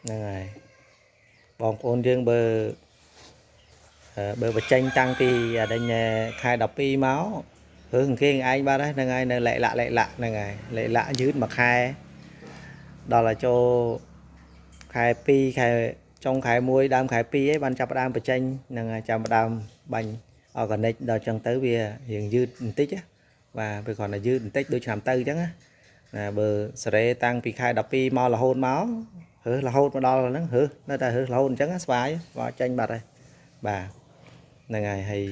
ហ្នឹងហើយបងប្អូនយើងបើបើបញ្ចេញតាំងពីអាដេញខែ12មករើសគេឯងបាត់ហើយហ្នឹងហើយនៅលិលាក់លិលាក់ហ្នឹងហើយលិលាក់យឺតមួយខែដល់ឲ្យចូលខែ2ខែចុងខែ1ដើមខែ2ឯងបានចាប់ផ្ដើមបញ្ចេញហ្នឹងហើយចាប់ផ្ដើមបាញ់ organic ដល់ចឹងទៅវារៀងយឺតបន្តិចណាបាទវាគ្រាន់តែយឺតបន្តិចដូចឆ្នាំទៅអញ្ចឹងណាណាបើសេរីតាំងពីខែ12មករហូតមករើសរហូតមកដល់ហ្នឹងរើសនៅតែរើសរហូតអញ្ចឹងស្វាយបាទចេញបាត់ហើយបាទហ្នឹងហើយហើយ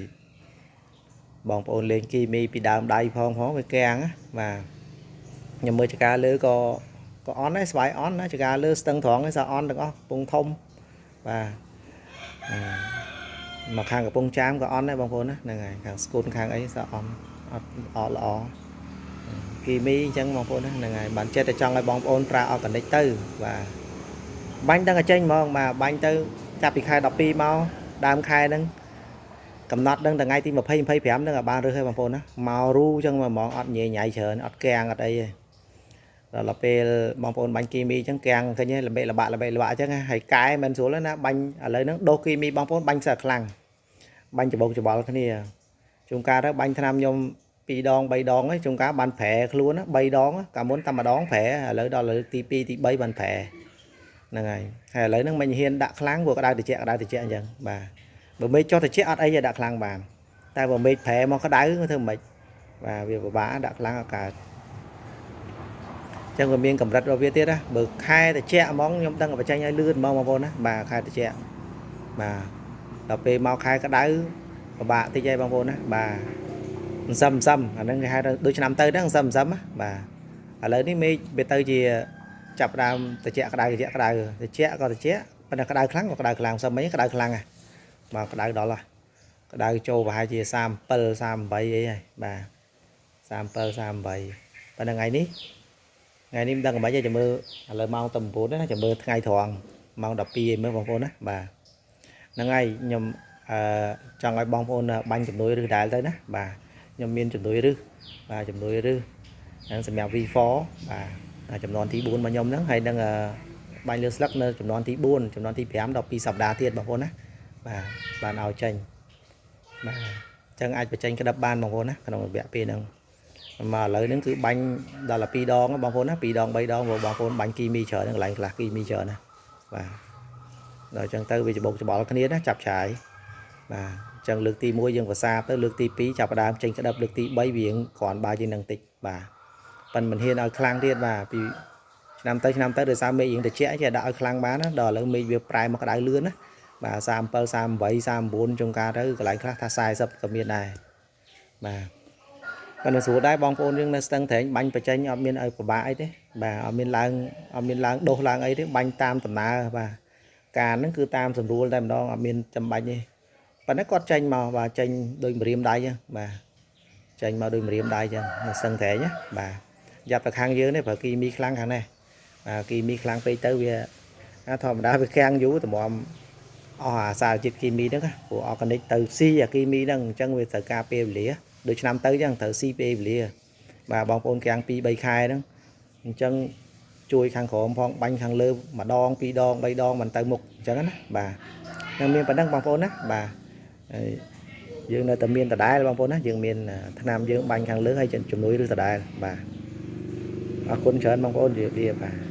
បងប្អូនលេងគីមីពីដើមដៃផងផងវាកាំងណាបាទខ្ញុំមើលចកាលើក៏ក៏អន់ដែរស្វាយអន់ណាចកាលើស្ទឹងត្រង់ឯងសអន់ទាំងអស់កំពង់ធំបាទមកខាងកំពង់ចាមក៏អន់ដែរបងប្អូនណាហ្នឹងហើយខាងស្គុនខាងអីសអន់អត់អត់ល្អគីមីអញ្ចឹងបងប្អូនណាហ្នឹងហើយបានចិត្តតែចង់ឲ្យបងប្អូនប្រើ organic ទៅបាទបាញ់ដល់តែចេញហ្មងបាទបាញ់ទៅចាប់ពីខែ12មកដើមខែហ្នឹងកំណត់នឹងថ្ងៃទី20 25ហ្នឹងឲ្យបានរើសឲ្យបងប្អូនណាមករូអញ្ចឹងមកហ្មងអត់ញ៉ៃញ៉ៃច្រើនអត់កាំងអត់អីទេដល់ពេលបងប្អូនបាញ់គីមីអញ្ចឹងកាំងឃើញល្បិលបាក់ល្បិលបាក់អញ្ចឹងហើយកែមិនស្រួលណាបាញ់ឥឡូវហ្នឹងដូសគីមីបងប្អូនបាញ់សើខ្លាំងបាញ់ច្បោកច្បល់គ្នាជួនកាលទៅបាញ់ថ្នាំខ្ញុំ2ដង3ដងហ្នឹងជួនកាលបានប្រែខ្លួនណា3ដងកាលមុនតែម្ដងប្រែឥឡូវដល់លើកទី2ទី3បានប្រែហ្នឹងហើយហើយឥឡូវហ្នឹងមិនហ៊ានដាក់ខ្លាំងព្រោះក្តៅត្រជាក់ក្តៅត្រជាក់អញ្ចឹងបាទបើមេឃចុះត្រជាក់អត់អីទេដាក់ខ្លាំងបានតែបើមេឃប្រែមកក្តៅធ្វើមិនបាទវាពិបាកដាក់ខ្លាំងអត់កើតចឹងវាមានកម្រិតរបស់វាទៀតណាបើខែត្រជាក់ហ្មងខ្ញុំដឹងបញ្ចេញឲ្យលឿនហ្មងបងប្អូនណាបាទខែត្រជាក់បាទដល់ពេលមកខែក្តៅពិបាកតិចហើយបងប្អូនណាបាទអន្សឹមអន្សឹមអាហ្នឹងគេហៅថាដូចឆ្នាំទៅហ្នឹងអន្សឹមអន្សឹមណាបាទឥឡូវនេះមេឃវាទៅជាចាប់ដើមត្រជាក់ក្តៅត្រជាក់ក្តៅត្រជាក់ក៏ត្រជាក់ប៉ុន្តែក្តៅខ្លាំងក៏ក្តៅខ្លាំងសឹមមិញក្តៅខ្លាំងហ่ะបាទក្តៅដល់ហ่ะក្តៅចូលប្រហែលជា37 38អីហើយបាទ37 38ប៉ុន្តែថ្ងៃនេះថ្ងៃនេះមិនដឹងមិនទេចាំមើលឥឡូវម៉ោងតែ9ណាចាំមើលថ្ងៃត្រង់ម៉ោង12ឯមើលបងប្អូនណាបាទហ្នឹងហើយខ្ញុំអឺចង់ឲ្យបងប្អូនបាញ់ជំនួយរឹសដែលទៅណាបាទខ្ញុំមានជំនួយរឹសបាទជំនួយរឹសហ្នឹងសម្រាប់ V4 បាទចំនួនទី4របស់ខ្ញុំហ្នឹងហើយនឹងបាញ់លើស្លឹកនៅចំនួនទី4ចំនួនទី5ដល់2សប្តាហ៍ទៀតបងប្អូនណាបាទបានឲ្យចេញបាទអញ្ចឹងអាចបញ្ចេញក្តាប់បានបងប្អូនណាក្នុងរយៈពេលហ្នឹងមកឥឡូវហ្នឹងគឺបាញ់ដល់2ដងបងប្អូនណា2ដង3ដងបងប្អូនបាញ់គីមីច្រើនកន្លែងខ្លះគីមីច្រើនណាបាទដល់អញ្ចឹងទៅវាច្បុកច្បល់គ្នាណាចាប់ឆាយបាទអញ្ចឹងលើកទី1យើងប្រសាទទៅលើកទី2ចាប់ផ្ដើមចេញក្តាប់លើកទី3វាគ្រាន់បើជាងនឹងតិចបាទប៉ិនមិនហ៊ានឲ្យខ្លាំងទៀតបាទពីឆ្នាំទៅឆ្នាំទៅដោយសារមេឃយើងត្រជាក់ចេះដាក់ឲ្យខ្លាំងបានណាដល់ឥឡូវមេឃវាប្រែមកក្តៅលឿនណាបាទ37 38 39ចុងកាលទៅកន្លែងខ្លះថា40ក៏មានដែរបាទប៉ុន្តែស្រួលដែរបងប្អូនយើងនៅស្ទឹងត្រែងបាញ់បញ្ចេញអត់មានឲ្យពិបាកអីទេបាទអត់មានឡើងអត់មានឡើងដុសឡើងអីទេបាញ់តាមដំណើរបាទការហ្នឹងគឺតាមស្រួលតែម្ដងអត់មានចាំបាច់ទេប៉ុន្តែគាត់ចេញមកបាទចេញដូចម្រាមដៃចឹងបាទចេញមកដូចម្រាមដៃចឹងនៅស្ទឹងត្រែងណាបាទយ៉ាប់ទៅខាងយើងនេះប្រើគីមីខ្លាំងខាងនេះបាទគីមីខ្លាំងពេកទៅវាធម្មតាវាកាំងយូរតម្រាំអស់អាសារជាតិគីមីហ្នឹងព្រោះ organic ទៅស៊ីអាគីមីហ្នឹងអញ្ចឹងវាត្រូវការពេលវេលាដូចឆ្នាំទៅអញ្ចឹងត្រូវស៊ីពេលវេលាបាទបងប្អូនកាំង2 3ខែហ្នឹងអញ្ចឹងជួយខាងក្រោមផងបាញ់ខាងលើម្ដងពីរដង3ដងមិនទៅមុខអញ្ចឹងណាបាទនឹងមានប៉ុណ្ណឹងបងប្អូនណាបាទហើយយើងនៅតែមានដដែលបងប្អូនណាយើងមានថ្នាំយើងបាញ់ខាងលើហើយជំនួយឬដដែលបាទអរគុណច្រើនបងប្អូនជម្រាបលាបាទ។